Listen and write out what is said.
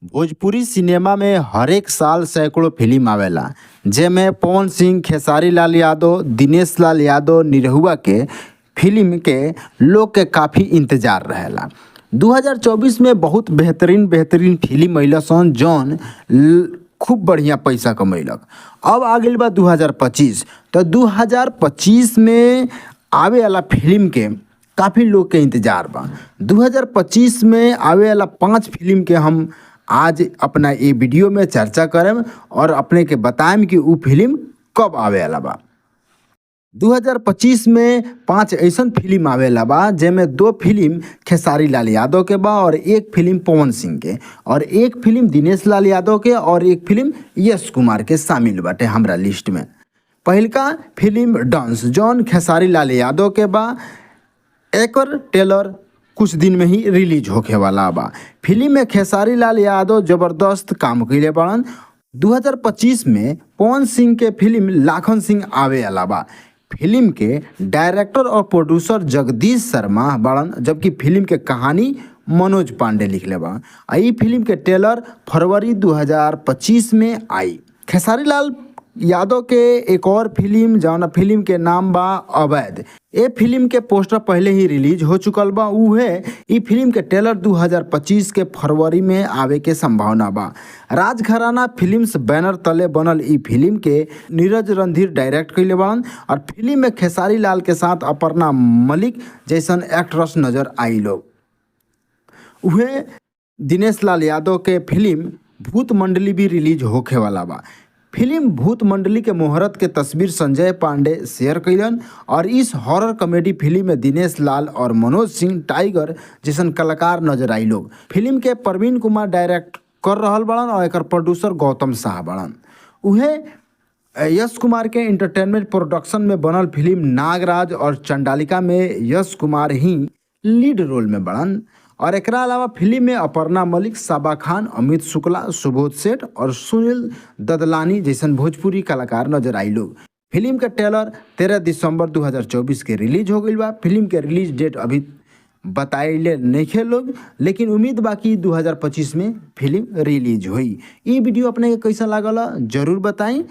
Bhojpuri cinema में हरेक साल सैकड़ों फिल्म आवेला, जेमे पवन सिंह, खेसारी लाल यादव, दिनेश लाल यादव निरहुआ के फिल्म के लोग के काफ़ी इंतजार रहेला। 2024 में बहुत बेहतरीन बेहतरीन फिल्म अइल सन जौन खूब बढ़िया पैसा कमैलक। अब आ गइल बा 2025, तो 2025 में आवे वाला फिल्म के काफ़ी लोग के इंतजार बा। 2025 में आवे वाला 5 फिल्म के हम आज अपना ये वीडियो में चर्चा करेम और अपने के बताएम कि उ फिल्म कब आवे वाला बा। 2025 में 5 ऐसन फिल्म आवेला बा, जेमे 2 फिल्म खेसारी लाल यादव के बा और 1 फिल्म पवन सिंह के और 1 फिल्म दिनेश लाल यादव के और 1 फिल्म यश कुमार के शामिल बाटे हमरा लिस्ट में। पहिलका फिल्म डांस जौन खेसारी लाल यादव के बा, एकर ट्रेलर कुछ दिन में ही रिलीज होखे वाला बा। फिल्म में खेसारी लाल यादव जबरदस्त काम कइले बाड़न। 2025 में पवन सिंह के फिल्म लाखन सिंह आवे वाला बा। फिल्म के डायरेक्टर और प्रोड्यूसर जगदीश शर्मा बाड़न, जबकि फिल्म के कहानी मनोज पांडे लिखले बाड़न। आ ई फिल्म के ट्रेलर फरवरी 2025 में आई। खेसारी लाल यादव के एक और फिल्म जौन फिल्म के नाम बा अवैध, ए फिल्म के पोस्टर पहले ही रिलीज हो चुकल बा। उहे ई फिल्म के ट्रेलर 2025 के फरवरी में आवे के संभावना बा। राजघराना फिल्म्स बैनर तले बनल ई फिल्म के नीरज रणधीर डायरेक्ट कइले बाड़न और फिल्म में खेसारी लाल के साथ अपर्णा मलिक जैसन एक्ट्रेस नजर आई लोग। उहे दिनेश लाल यादव के फिल्म भूत मंडली भी रिलीज होखे वाला बा। फिल्म भूत मंडली के मुहूर्त के तस्वीर संजय पांडे शेयर कइलन और इस हॉरर कॉमेडी फिल्म में दिनेश लाल और मनोज सिंह टाइगर जैसन कलाकार नजर आई लोग। फिल्म के प्रवीण कुमार डायरेक्ट कर रहल बाड़न और एकर प्रोड्यूसर गौतम शाह बाड़न। उहे यश कुमार के एंटरटेनमेंट प्रोडक्शन में बनल फिल्म नागराज और चंडालिका में यश कुमार ही लीड रोल में बाड़न और एकरा अलावा फिल्म में अपर्णा मलिक, सबा खान, अमित शुक्ला, सुबोध सेठ और सुनील ददलानी जैसन भोजपुरी कलाकार नजर आई लोग। फिल्म के ट्रेलर 13 दिसंबर 2024 के रिलीज हो गइल बा। फिल्म के रिलीज डेट अभी बताइले नइखे लोग, लेकिन उम्मीद बा कि 2025 में फिल्म रिलीज होई। ई वीडियो अपने के कैसा लागल जरूर बताई।